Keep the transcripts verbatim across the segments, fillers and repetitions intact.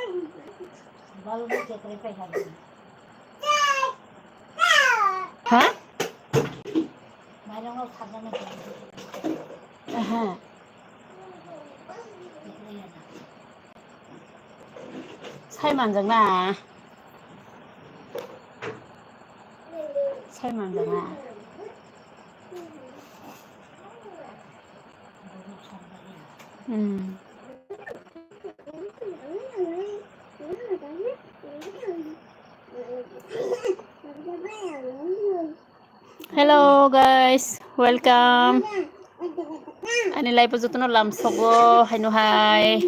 Ha? Aha. Sai manjak na. Sai manjak na. Hmm. Hello guys, welcome. Ani live o jotono lamsogo haino hai.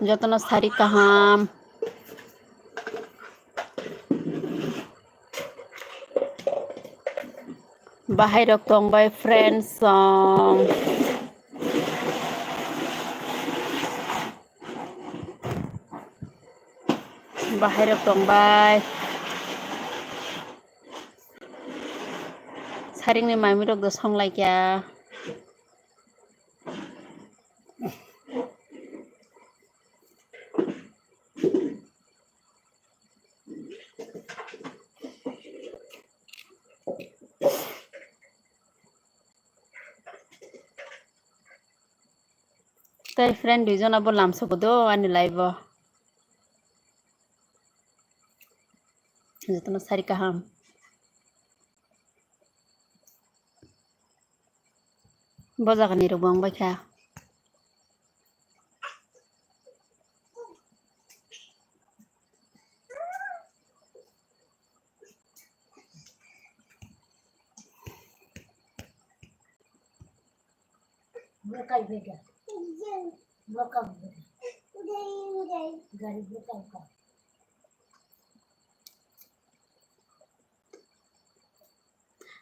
Jotono sari kaham. Bahai rok tong bai friends song. Bahai rok tong bai. Saring ni mami rok do song lai kya. Tai friend dui jona bo lamsogo do ani live o. Jotono sari kaham. Bo jaga ni rok bo wng bai kha.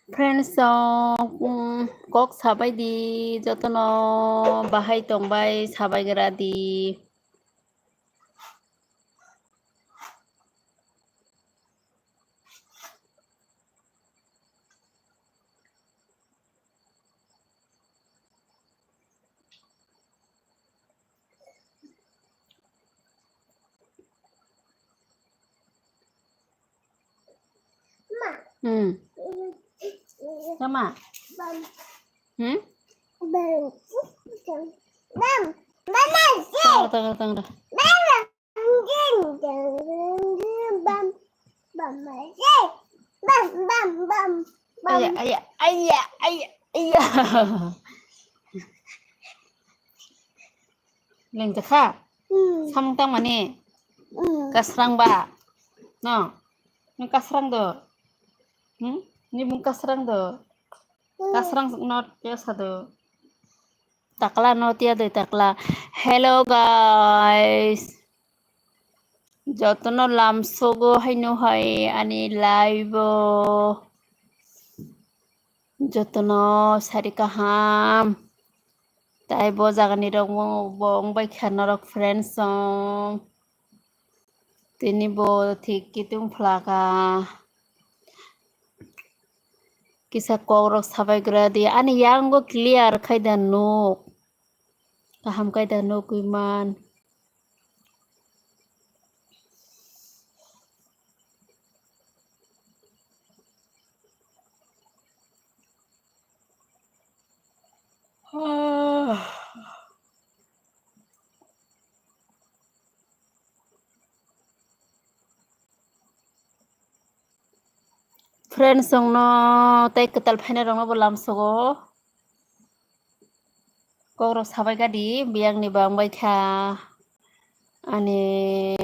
Friends, so, um, kok sabai di, jotono bahai tong bai sabai gra di. Hmm. Tama. Hmm? Tang, tang, tang, tang. Aya, aya, aya, aya, aya. Leng jakha? Hmm. Samung tang mani? Hmm. Kasrang ba? No? Nung kasrang do? Hmm? Ni bung kasrang do? Hmm. Kasrang no tiya sa do? Takla no tiya do takla. Hello guys. Jotono lamsogo haino hai ani live o. Jotono sari kaham. Tai bo jagani rok bo wng bai kha norok friends song. Tini bo thik kitung phlaka. Kisa kok rok sabai gra di. Ani yango clear khai da nuk. Kaham khai da nukwi man. Friends rokno tei kwtal phainairokno bo lamsogo. Kokrok sabai kha di, biyangni bang bai kha. Ani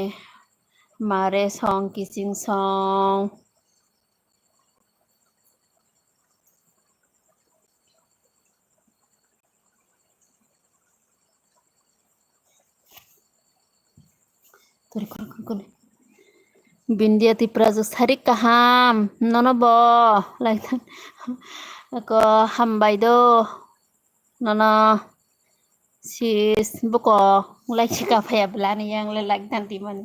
mare song, kiching song. Bindia Tipra jo sarik kaham, nono bo, like, ko hambai do, nono sis, buko, like, sika phaya belani yang le, like, dan di mani.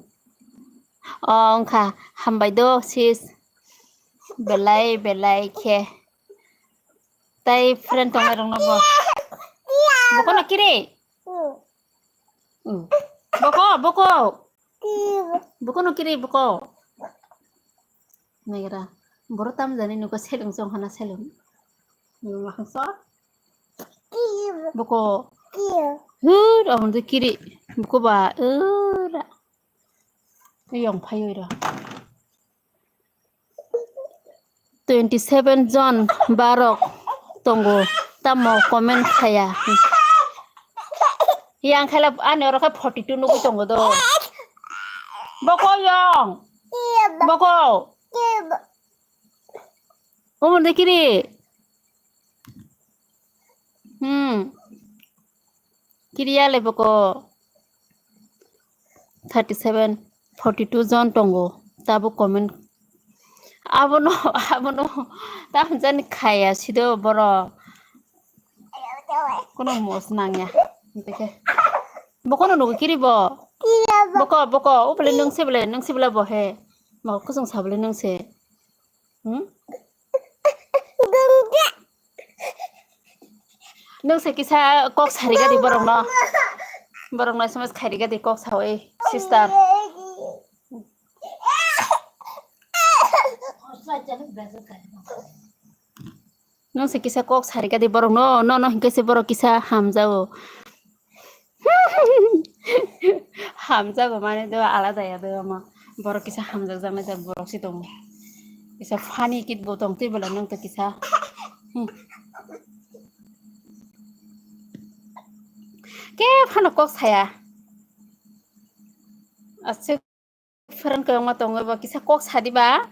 O, wngkha, hambai do, sis, belai, belai khe. Tai friend tongnai rokno bo. Bokono kiri? Oh. Boko, boko. Boko no kiri, boko. Nagra. Boro tam jani nuko selung song hana selung. Nuko mahang so. Boko. Hur, abang tu kiri. Boko ba, ura. Yong phayo ira. Twenty seven jon barok tongo, tamo comment khaya. Yang khala ani oro khe forty two nugwi tongo do. Boko yong. Boko. Omo de kiri. Hmm. Kiriya le boko thirty seven, forty two jon tongo. Tabuk comment. Abono, abono, tamo jani khaya sido borok. Kono mos nangya. Dekhe. Bokono nugo kiri bo. Boko, boko, ubole nung se bole, nung se bole bo he. Mo kusung sa bole nung se. Hmm? Nung se kisa kok sari gadi borok no. Borok no S M S khairi gadi kok sawi, sister. Nung se kisa kok sari gadi borok no, no, no, hinkhe se borok kisa hamjao. Hamjago mane do alada ya do omo. Borok kisa hamjak jaknai jak borok se tongo. Kisa funny kid bo tong twi bwla nung to kisa. Hmm. Ke phano kok saya. Aswk. Friend kwbangma tongo bo kisa kok sadi ba.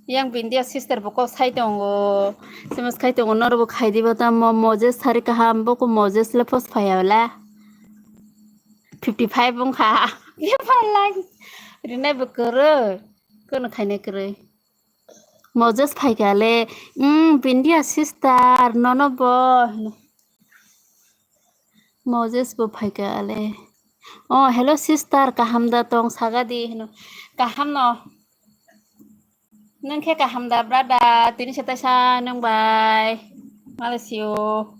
Yang Bindia sister bo kok sai tongo. S M S khai tongo norok bo khai di ba tamo Moses sari kaham bo ko Moses le post phai ya wala. Fifty five wng kha. Ye phalai. Rinai bo kwrwi. Kono khainai kwrwi. Moses phai kha le. Mm, Bindia sister nono bo. Moses bo phaikha ale. Oh, hello sister, kaham da tong sagadi hino. Kaham no. Nung khe kaham da brother, tini se taisa nung bai. Malasio.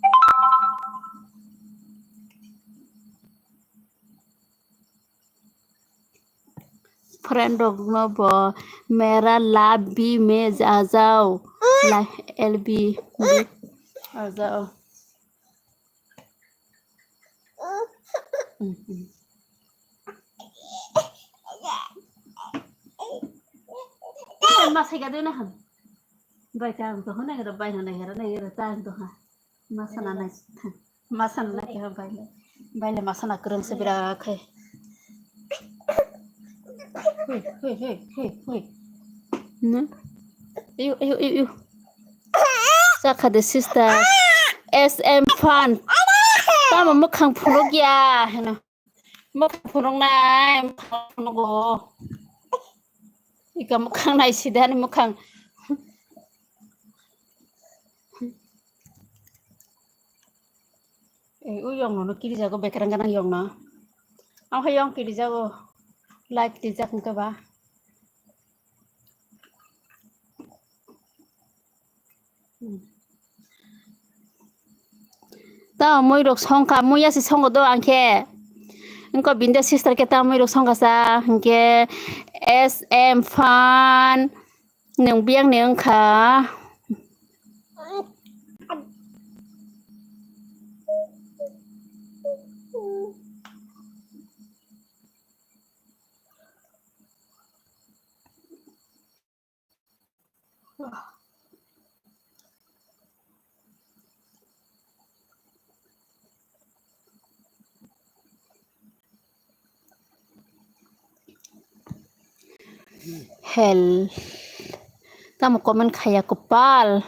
Friend rok no bo mera love bi me jajao. La L B bi jajao. Masai ga dena ham. Bai ta ang to hona ga bai hona ga na ga ta ang to ha. Masana nai. Masana nai ke bai le. Bai le masana kwrwng se bira khai. Hui, hui, hui, hui, hui. Na? Ayo, ayo, ayo, ayo. Sakha de sister. S M fan. Tamo mwkhang phunuk ya heno. Mwkhang phunuk nai, mwkhang phunugo. Ika mwkhang nai sidani mwkhang. Eh, u yong no kiri jago bekerang ganang yong no. Ang hai yong kiri jago. Like di jak nungka ba. Hmm. Ta mui rok songkha, mui asi songo do angkhe. Engko Bindia sister khe ta mui rok songkha sa, hingkhe S M fan. Nwng biyang ni wngkha. Hell. Tamo comment khaya kwpal.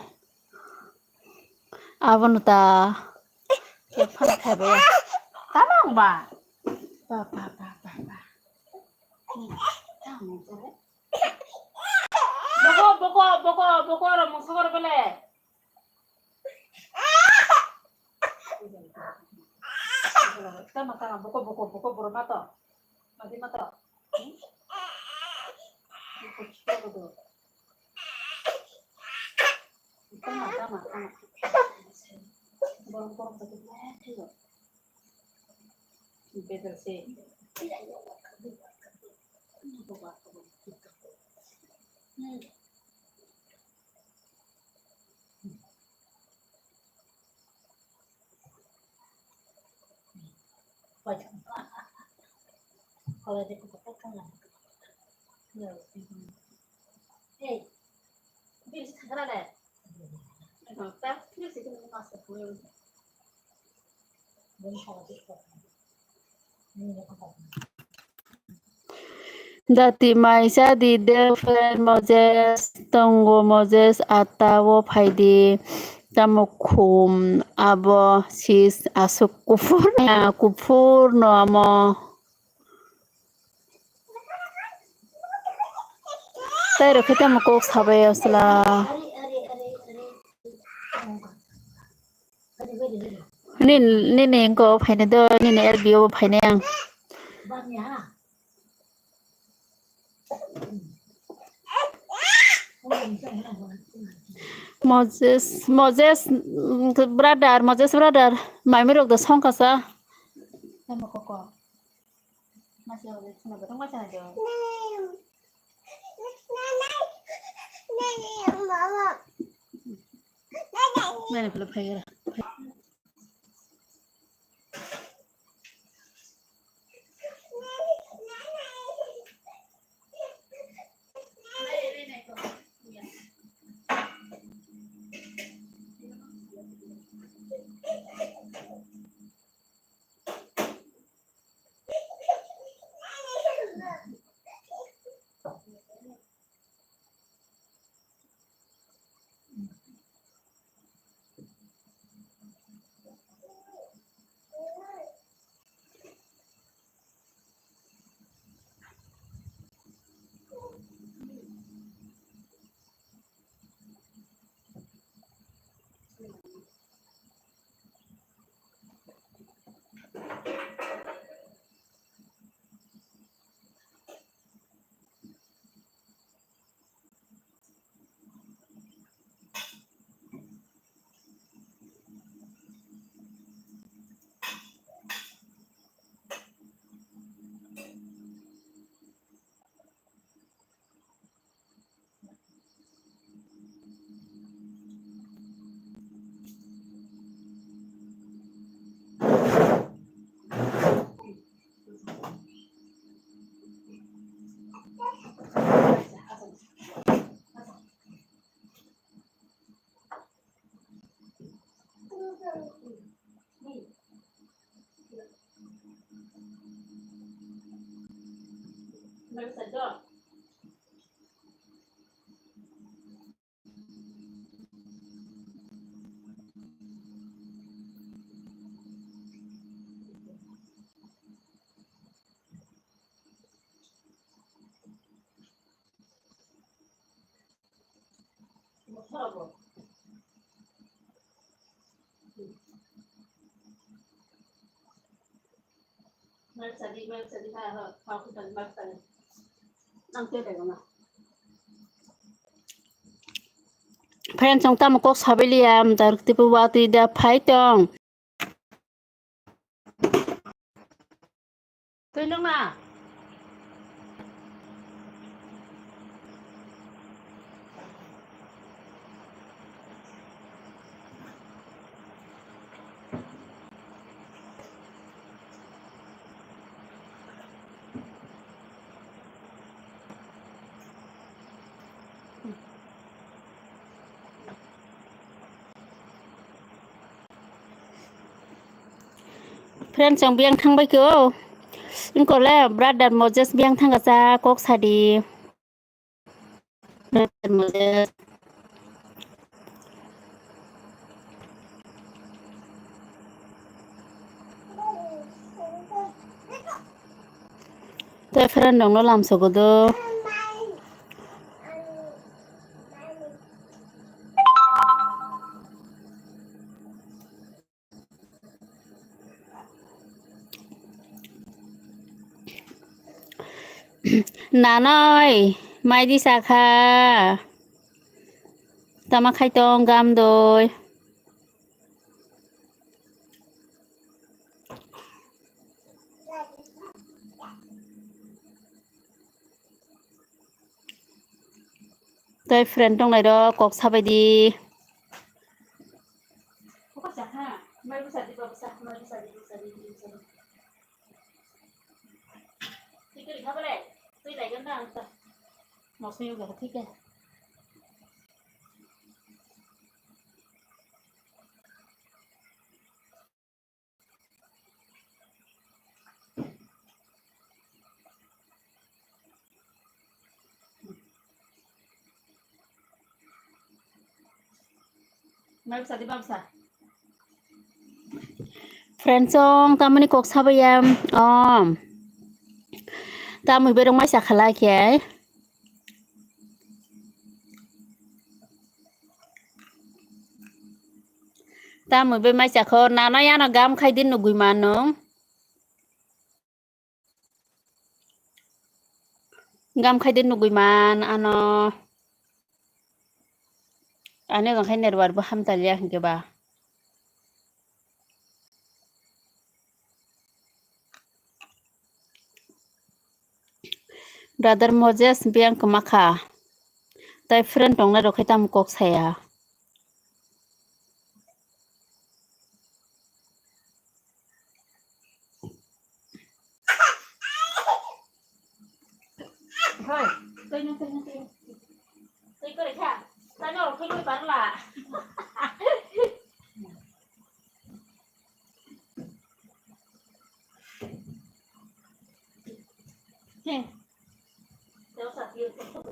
Abono ta. Khe phano khe ba. Tamo ba. Ba, ba, ba, ba, ba. Boko, boko, boko, boko, oro mungsa oro bele. Tama, tama, boko, boko, boko, boro mato. Madi mato. Hmm? Boko chikon bodo. Tama, tama, tama. Borok, borok, borok, borok. Dati mai chadi de friend Moses, tongo Moses, ata o phaidi. Tamo khum abo sis aswk kuphur, kuphur no amo. Tei rw khe tamo kok sabai asla. Nini, nini engko phaina do, nini L B O phaina ang. Moses, Moses, mm, brother, Moses brother, maimi rok do song kasa. Nani pula phai gra. Friend, chwng tamo kok sabai liya, amtwrwk tipo watwi da phai tong. Twi nung na? Friend, chwng biyang thang bai khe o. Wngkor le brother Moses biyang thang kha cha kok sadi. Brother Moses. Tei friend rok no lamsogo do. Nanai, mai di sakha. Tama khai tong gam doi. Tei friend tongnai rok kok sabai di. Friend song tamani kok sabai ya. Om. Tamui berong mai sakhala khe. Tamui be mai sakho nano yano gam khai din nugui mano. Gam khai din nugui man ano. Ani jang khai network bo hamtaliya hinkhe ba. Brother Moses biyang kwma kha. Tai friend tongnai rok khai tamo kok saya. Hoi, tei no, tei no, tei no. Tei kore kha. Tei no, tei no, parla. He. Tei sa, tei, tei, tei.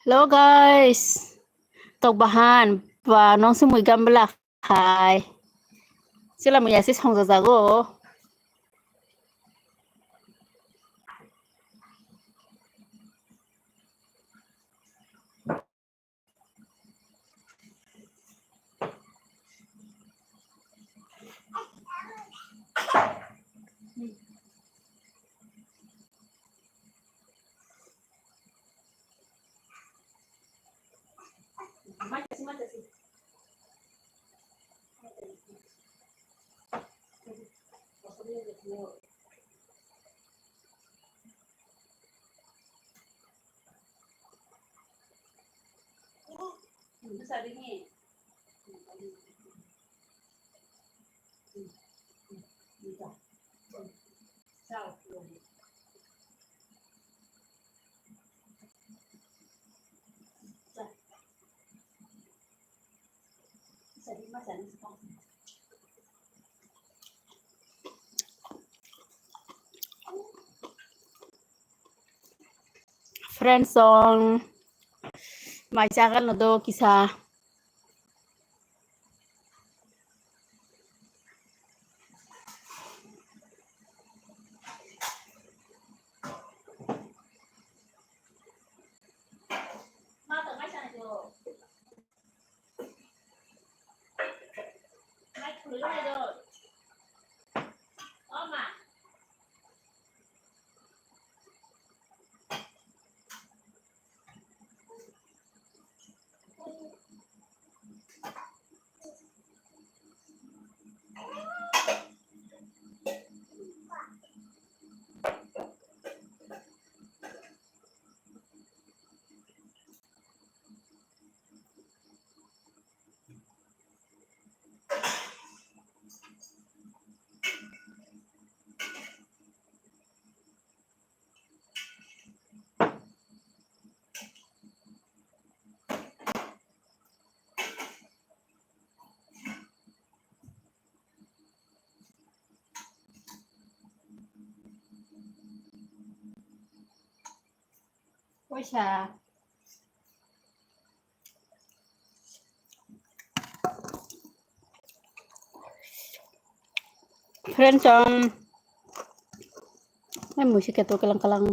Hello guys, tok bahan ba nong sumui gambla hai. Sila muya si songjajago. Friend song mai chagal no do kisa. Poisa. Friend song. Ai musi keto kelang kelang.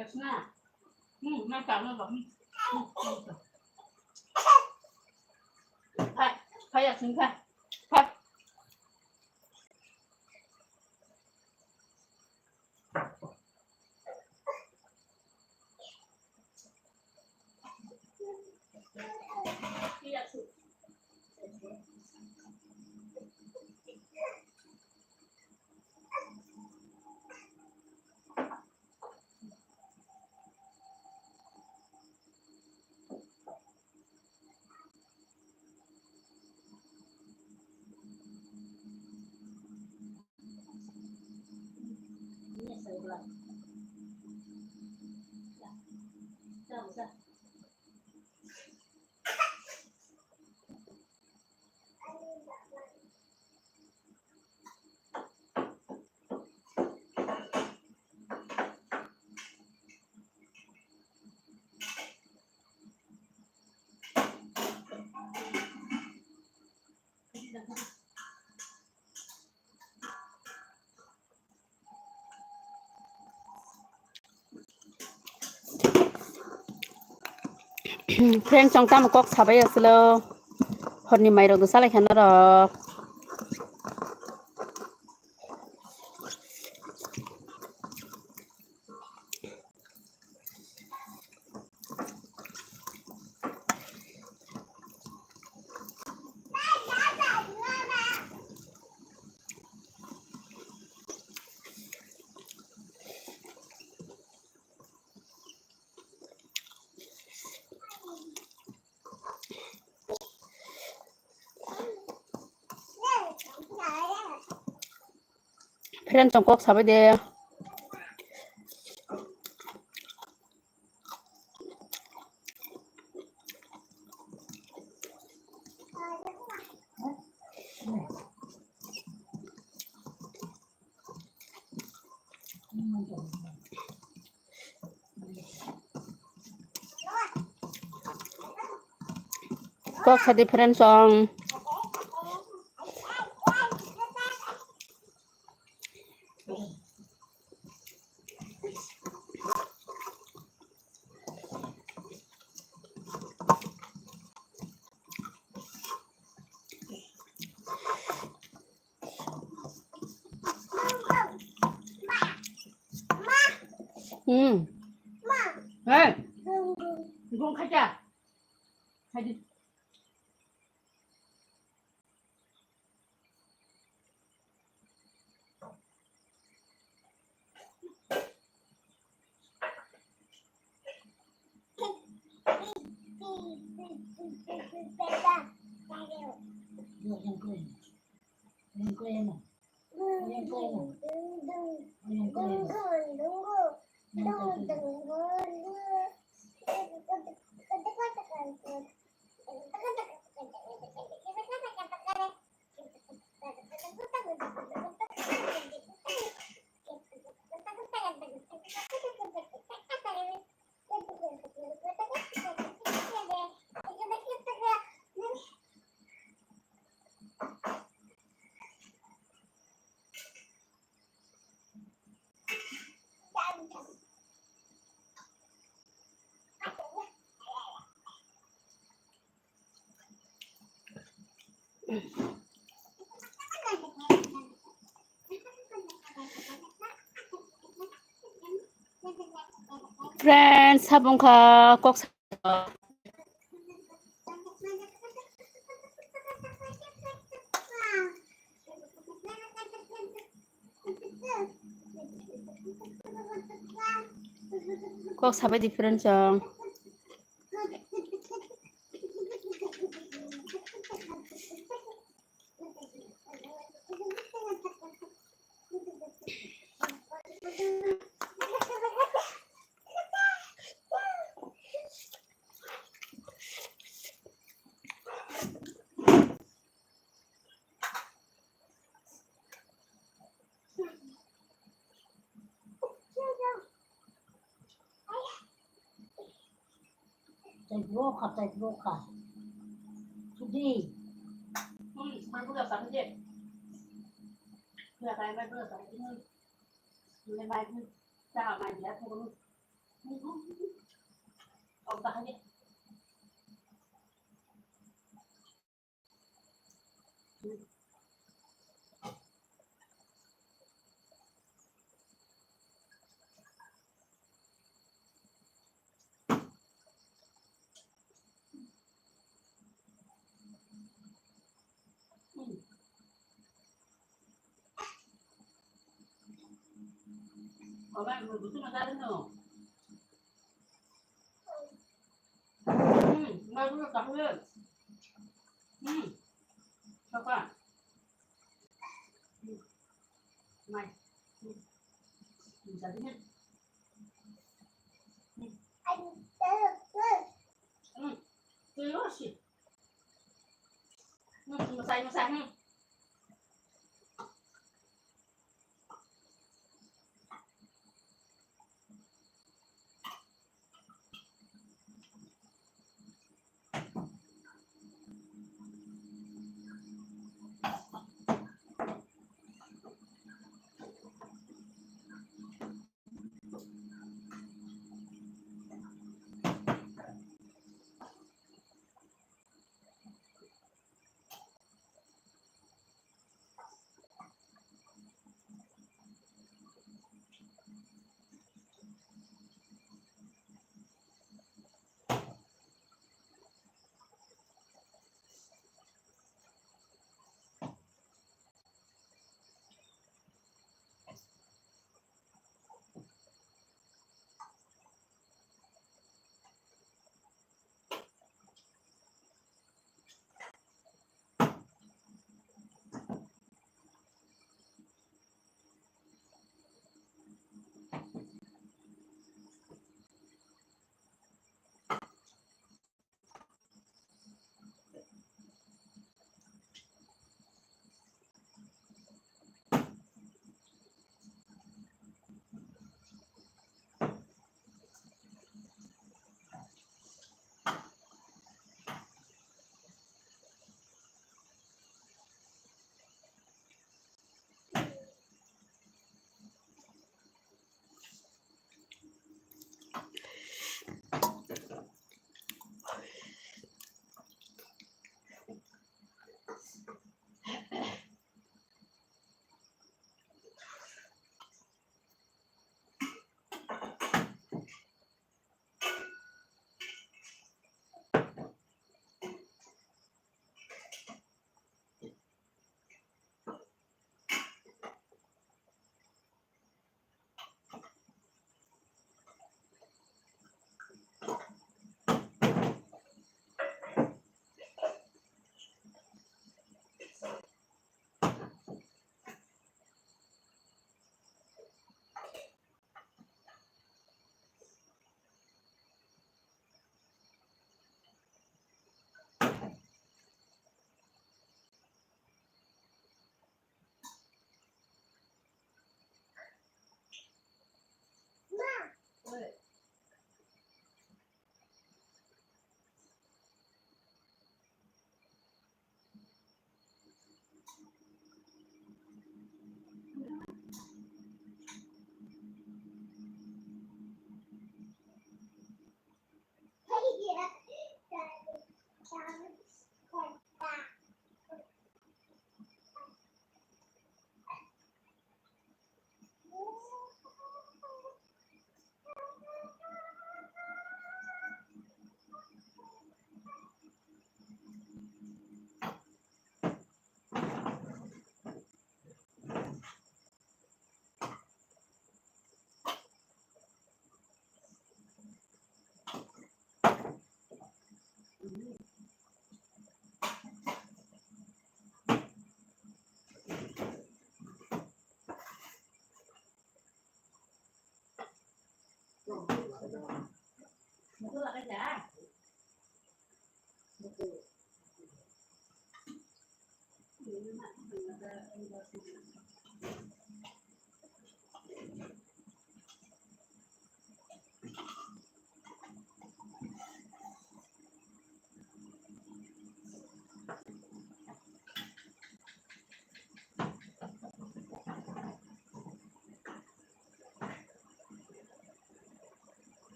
Yaksna. Hmm, ma ka lo lo. Hmm, hmm, hmm. Hai, hai, yaksna, hai. Hai. Friend, chwng tamo kok sabai aswlo. Horni mairok do salai kha norok. Friend, chwng kok sabai de. Kok sa di friend song. Hmm. Hey. Gong khacha. Khaji. Friends, sabong kha kok sa-, kok sabai di friends chong. Tei bwkha, tei bwkha. Sudi. Hmm, mai bwkha sa je. Ya, kai mai bwkha sa je. Mai bwkha sa mai ya, ko. Ko ta ha je.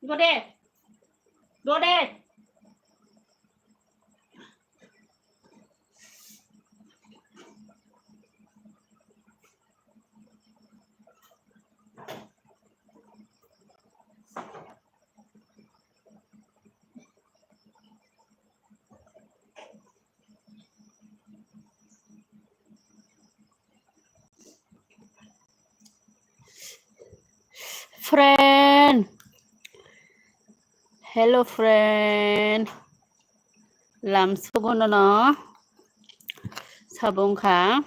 Go de. Go de. Friend. Hello, friend. Lamsogo nono. Sabong kha.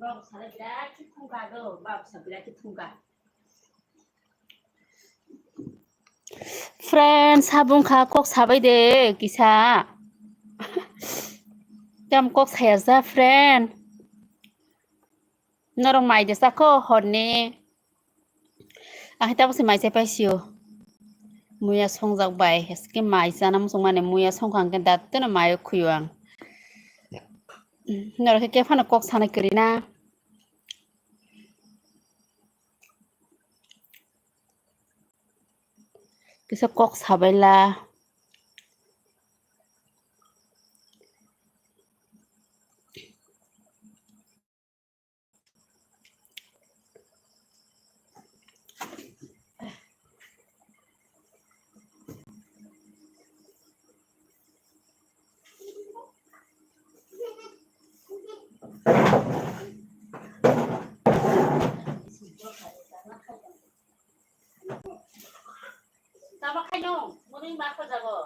Babu sala birat khe thungkha do, babu sala birat khe thungkha. Friend, sabung kha kok sabai de kisa. Tam kok saya ja, friend. Norok mai de sako horni. Ang tabo se mai chai paisio. Muya songjak bai, heske mai chana muchung mane muya songkha hwnkhe dattono mai khuyo ang. Norok khe kephano kok sana kwrwi na. Kisa kok sabaila. Tamo khaino, mwnwi ma khojago.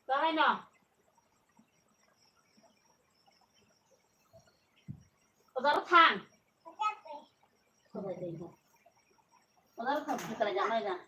Bahai no. Ojaro thang. Ojaro thang, thang, thang, thang.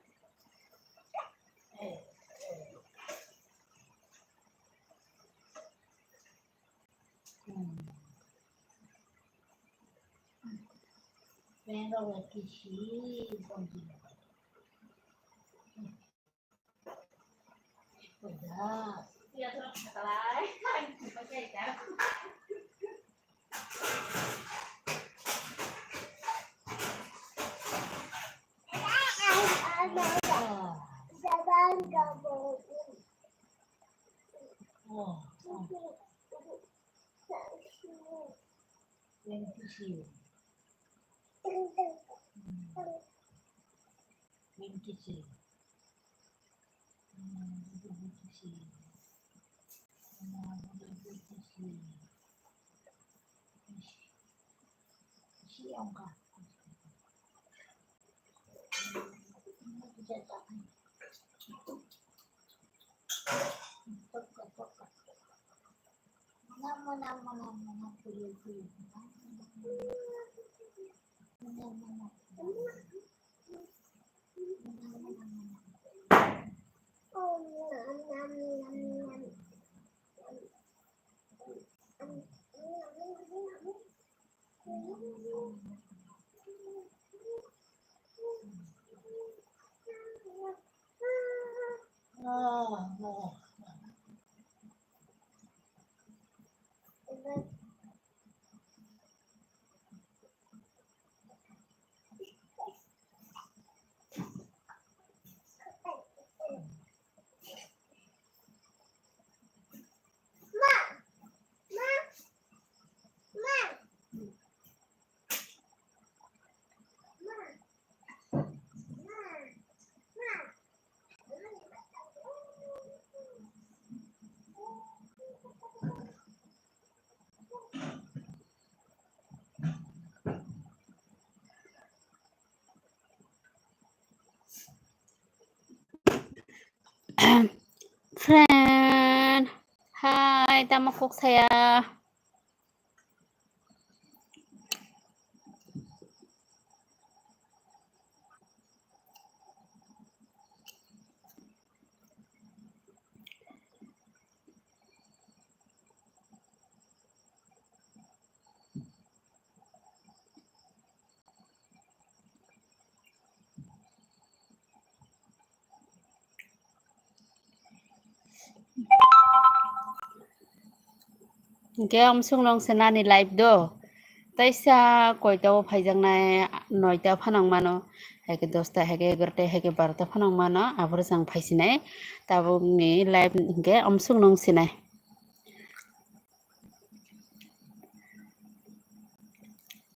Friend, hi, tamo kok saya. Hingke amsong nong se nani live do. Taisa koita o phaijaknai, noita phano wng mano, haike dosta, haike egarota, haike barota phano wng mano, aboro chang phaisinai. Tabukni live hingke amsong nong sinai.